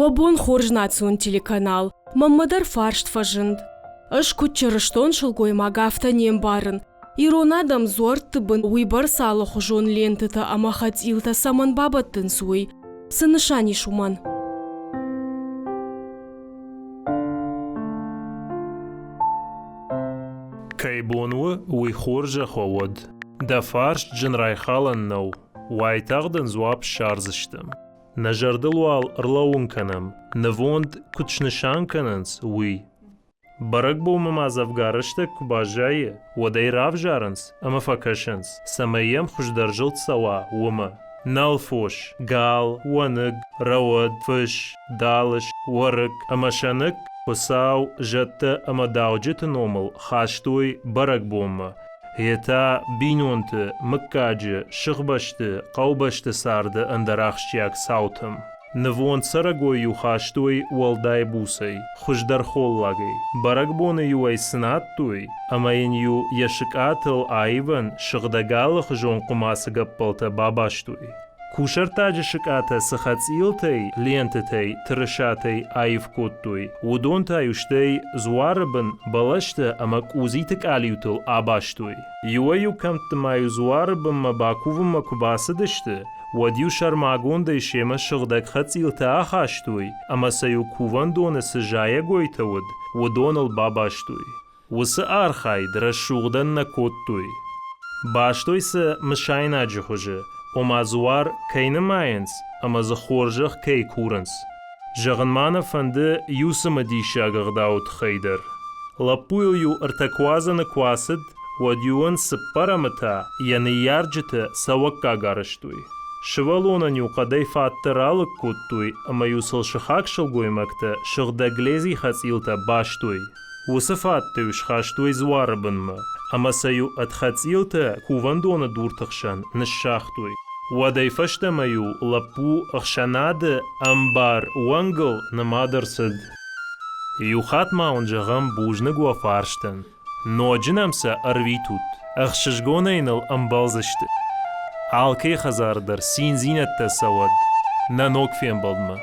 Уӕ бон хорз национ телеканал, мӕнмӕ дӕр фарст фӕзынд. Ӕз куыд чырыстон сылгоймаг, афтӕ не мбарын, ирон адӕм дзуӕртты бын уыйбӕрц алыхуызон лентытӕ ӕмӕ хӕцъилтӕ цӕмӕн бабӕттынц, уый. Цы нысан ис уымӕн? Кӕй бон у, уый хорзӕх уӕ уӕд. Дӕ фарст зын райхалӕн нӕу, уайтагъд ын дзуапп ссардзыстӕм. Нӕ зӕрдыл уал ӕрлӕууын кӕнӕм, нывонд куыд снысан кӕнынц, уый. Бӕрӕгбонмӕ ма дзӕвгар рӕстӕг куы баззайы, уӕд ӕй равзарынц ӕмӕ фӕкӕсынц, цӕмӕй йӕм хуыздӕр зылд цӕуа, уымӕ. Нӕл фос, гал, уӕныг, рӕуӕд, фыс, далыс, уӕрыкк ӕмӕ сӕныкк Хуыцау, зӕдтӕ ӕмӕ дауджыты номыл хастой бӕрӕгбонмӕ, йе та бинонты, мыггаджы, сыхбӕсты, хъӕубӕсты царды ӕндӕр ахсджиаг цаутӕм. Нывонд цӕрӕгой-иу хастой уӕлдай буцӕй, хуыздӕр холлагӕй. Бӕрӕгбоны-иу ӕй цынадтой, ӕмӕ йын-иу йӕ сыкъатыл аивӕн сыгъдӕг алыхуызон хъуымацы гӕппӕлтӕ бабастой. Кусӕрттаджы сыкъатӕ цы хӕцъилтӕй, лентытӕй, тырысатӕй аив кодтой, уыдон та-иу стӕй дзуары бын бӕлӕстӕ ӕмӕ къудзиты къалиутыл абастой. Иуӕй-иу кӕмтты ма-иу дзуары бынмӕ бакувынмӕ куы бацыдысты, уӕд-иу сӕрмагондӕй семӕ сыгъдӕг хӕцъилтӕ ахастой ӕмӕ сӕ-иу кувӕндоны цы зайӕгойтӕ уыд, уыдоныл бабастой. Уыцы архайд рӕсугъдӕн нӕ кодтой. Бастой сӕ мысайнаджы хуызы, ома дзуар кӕй нымайынц ӕмӕ дзы хорзӕх кӕй курынц. Зӕгъын ма нӕ фӕнды иу цымыдисаг ӕгъдауы тыххӕй дӕр. Лӕппуйыл-иу ӕртӕ куадзӕны куы ацыд, уӕд-иу ын цыппӕрӕмы та йӕ ныййарджытӕ цӕуӕггаг арӕзтой. Сывӕллонӕн-иу хъӕдӕй фӕдтӕ ралыг кодтой ӕмӕ-иу сыл сыхаг сылгоймӕгтӕ сыгъдӕг лези хӕцъилтӕ бастой. Уыцы фӕдтӕ-иу схастой дзуары бынмӕ ӕмӕ сӕ-иу ӕд хӕцъилтӕ кувӕндоны дурты хсӕн ныссагътой. Уӕдӕй фӕстӕмӕ-иу лӕппу ӕхсӕнады ӕмбар уӕнгыл нымад ӕрцыд. Иу хатт ма уын зӕгъӕм бузныг уӕ фарстӕн. Ноджы нӕм сӕ ӕрвитут, ӕхсызгонӕй ныл ӕмбӕлдзысты. Алкӕй хӕдзары дӕр циндзинӕдтӕ цӕуӕд. Нӕ ног фембӕлдмӕ.